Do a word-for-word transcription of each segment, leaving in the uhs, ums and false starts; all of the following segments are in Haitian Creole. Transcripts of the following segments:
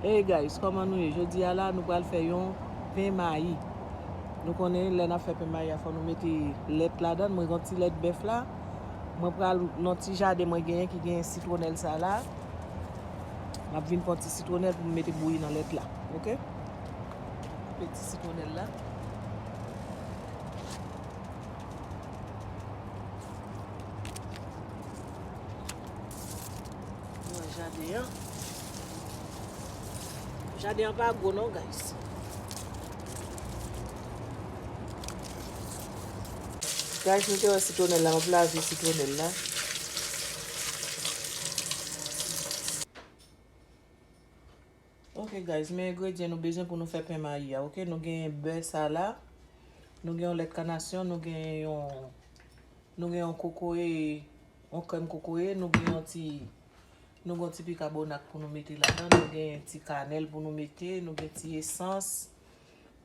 Hey guys, kòman nou ye? Jodi a la, nou pral fè yon pen mayi. Nou konnen lè n ap fè pen mayi a, fò nou mete lèt ladan. Mwen gen yon ti lèt bèf la. Mwen pral nan ti jaden mwen genyen ki gen sitwonèl sa la. M ap vin pran ti sitwonèl pou m mete bouyi nan lèt la. Oke? Koupe ti sitwonèl la. Nan jaden an. Jaden an pa gwo non, guys. Guys, nou te wè sitwonèl la, m ap lave sitwonèl la. Ok, guys, men engredyan nou bezwen pou nou fè pen mayi a, ok? Nou gen bè sa la, nou gen yon lèt kanasyon, nou gen yon, nou gen yon kokoye, yon krèm kokoye, nou gen yon ti, nou gen yon ti bikabonak pou nou mete ladan, nou gen ti kanèl pou nou mete, nou gen ti esans,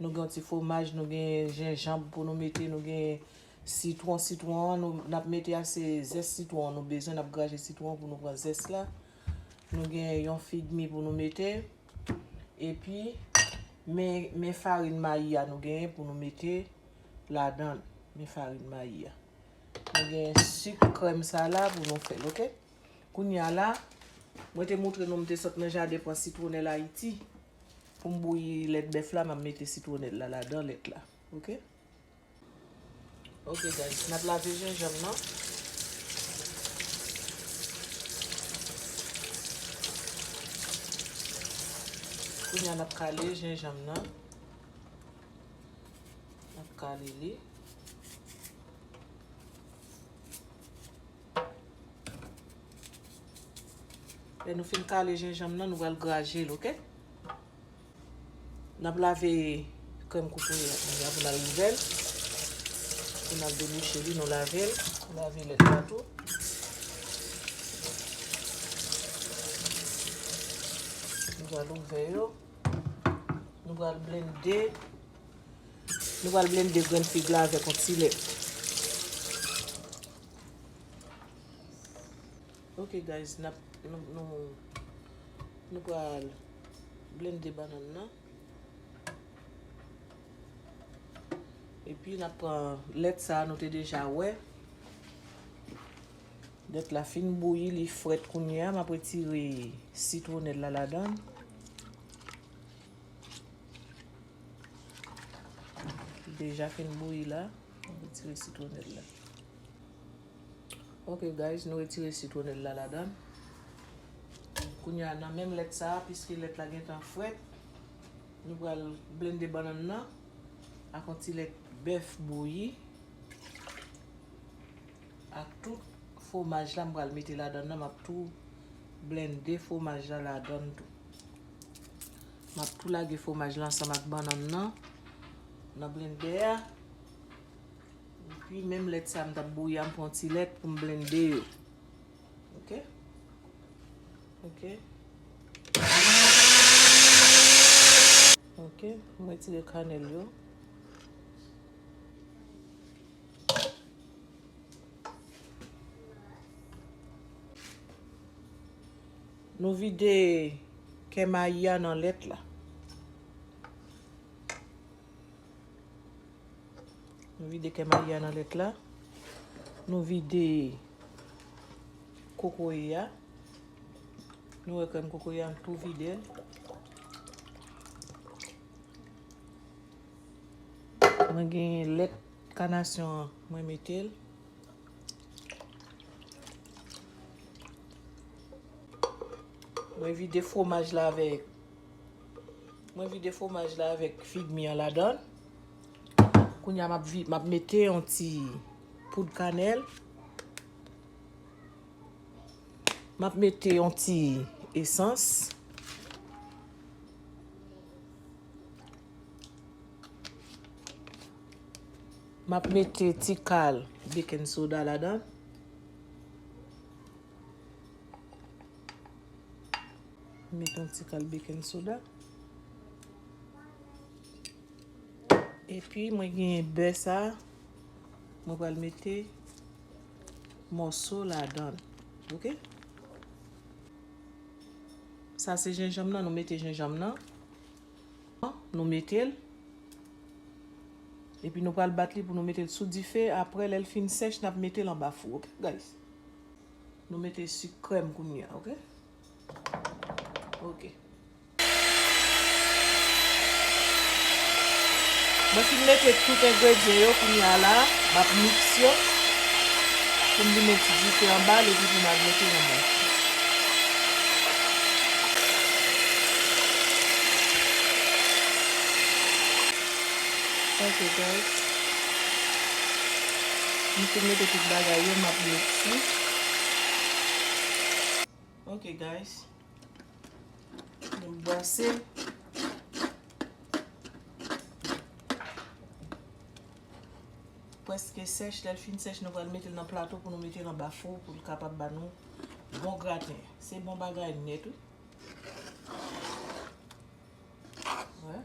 nou gen yon ti fwomaj, nou gen jenjanm pou nou mete, nou gen sitwon, sitwon an, nou, n ap mete a se zès sitwon an nou bezwen, n ap graje sitwon an pou nou pran zès la. Nou gen yon figmi pou nou mete. Epi, men, men farin mayi a nou genyen pou nou mete ladan l. Men farin mayi a. Nou gen sik krèm sa la pou nou fè l, ok? Kounye a la, mwen te moutre nou, m te sot nan jaden pran sitwonèl Ayiti. Pou m bouyi lèt bèf la, m ap mete sitwonèl la ladan lèt la. Ok? Ok, guys, n ap lave jenjanm nan. Kounye a, n ap kale jenjanm nan. N ap kale li. Lè nou fin kale jenjanm nan, nou pral graje l, ok? N ap lave krèm kokoye a kounye a pou n al ouvè l. Pou n al debouche li, nou lave l. Nou lave lèt la tou. Nou pral ouvè yo. Nou pral blende. Nou pral blende grenn fig la avèk yon ti lèt. Ok, guys, n ap, nou, nou, nou pral blende bannann nan. Epi, n ap pran lèt sa a nou te deja wè. Lèt la fin bouyi, li frèt kounye a. M ap retire sitwonèl la ladan l. Li deja fin bouyi la. M ap retire sitwonèl la. Ok, guys, nou retire sitwonèl la ladan l. Kounye a, nan menm lèt sa a, piske lèt la gentan frèt, nou pral blende bannann nan ak yon ti lèt bèf bouyi. Ak tout fwomaj la m pral mete ladan nan, m ap tou blende fwomaj la ladan tou. M ap tou lage fwomaj la ansanm ak bannann nan nan blendè a. Epi menm lèt sa m t ap bouyi a, m pran ti lèt pou m blende yo. Ok? Ok. Ok, m retire kanèl yo. Nou vide kè mayi a nan lèt la. Nou vide kè mayi a nan lèt la. Nou vide kokoye a. Nou wè krèm kokoye a, nou tou vide l. Mwen gen lèt kanasyon an, mwen mete l. Mwen vide fwomaj la avèk, mwen vide fwomaj la avèk figmi an ladan l. Kounye a, m ap vi-, m ap mete yon ti poud kanèl. M ap mete yon ti esans. M ap mete ti kal baking soda ladan. Mete yon ti kal baking soda. Epi mwen gen bè sa, mwen pral mete mòso ladan l. Ok? Sa se jenjanm nan, nou mete jenjanm nan. Nou mete l. Epi nou pral bat li pou nou mete l sou dife. Apre, lè l fin sèch, n ap mete l anba fou, oke, guys? Nou mete sik krèm kounye a, oke? Oke. Mwen fin mete tout engredyan yo kounye a la, m ap miks yo pou m vin met ti dife anba l epi pou m al mete l anba. Ok, guys. M fin mete tout bagay yo, m ap miks li. Ok, guys. Nou brase. Prèske sèch, lè l fin sèch, nou pral mete l nan plato pou nou mete l anba fou pou l kapab ba nou bon graten. Se bon bagay nèt, wi. Wè.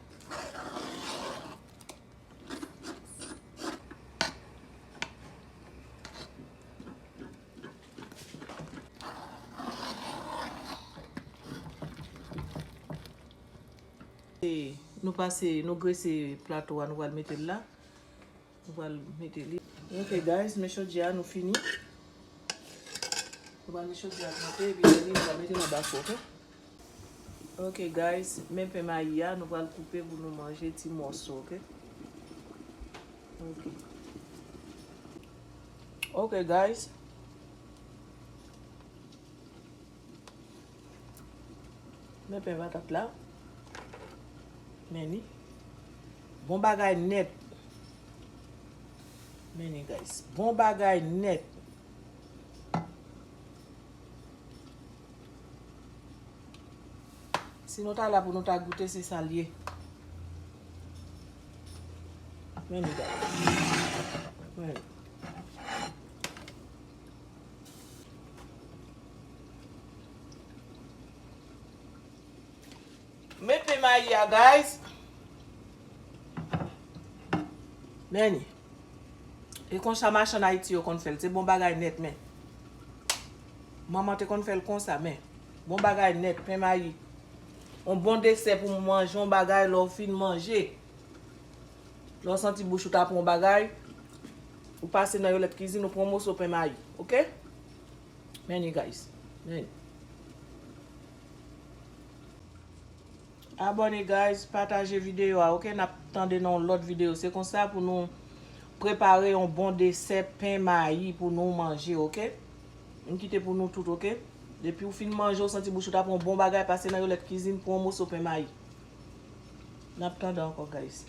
E nou pase, nou grese plato a, nou pral mete l la. Nou pral mete li. Ok, guys, men chodyè a, nou fini. Nou pral met chodyè a monte, epi nou pral mete l anba fou, ok? Ok, guys, men pen mayi a, nou pral koupe pou nou manje ti mòso, ok? Ok. Ok, guys. Men pen patat la. Men li. Bon bagay nèt. Men li, guys. Bon bagay nèt. Si nou ta la pou nou ta goute, se sa l ye. Men li, guys. Men li. Men pen mayi a, guys. Men li. E konsa machann Ayiti yo konn fè l. Se bon bagay nèt, men. Manman te konn fè l konsa, men. Bon bagay nèt, pen mayi. On bon desè pou manje, on bagay lè w fin manje. Lè w santi bouch ou ta pran on bagay, ou pase nan yon lòt kizin, ou pran on moso pen mayi, ok? Men li, guys. Men li. Abòne, guys, pataje videyo a, ok? N ap tande nan yon lòt videyo. Se konsa pou nou prepare yon bon desè pen mayi pou nou manje, ok? M kite pou nou tout, ok? Depi w fin manje, w santi bouch ou ta pran yon bon bagay, pase nan yon lòt kizin, pran yon moso pen mayi. N ap tande ankò, guys.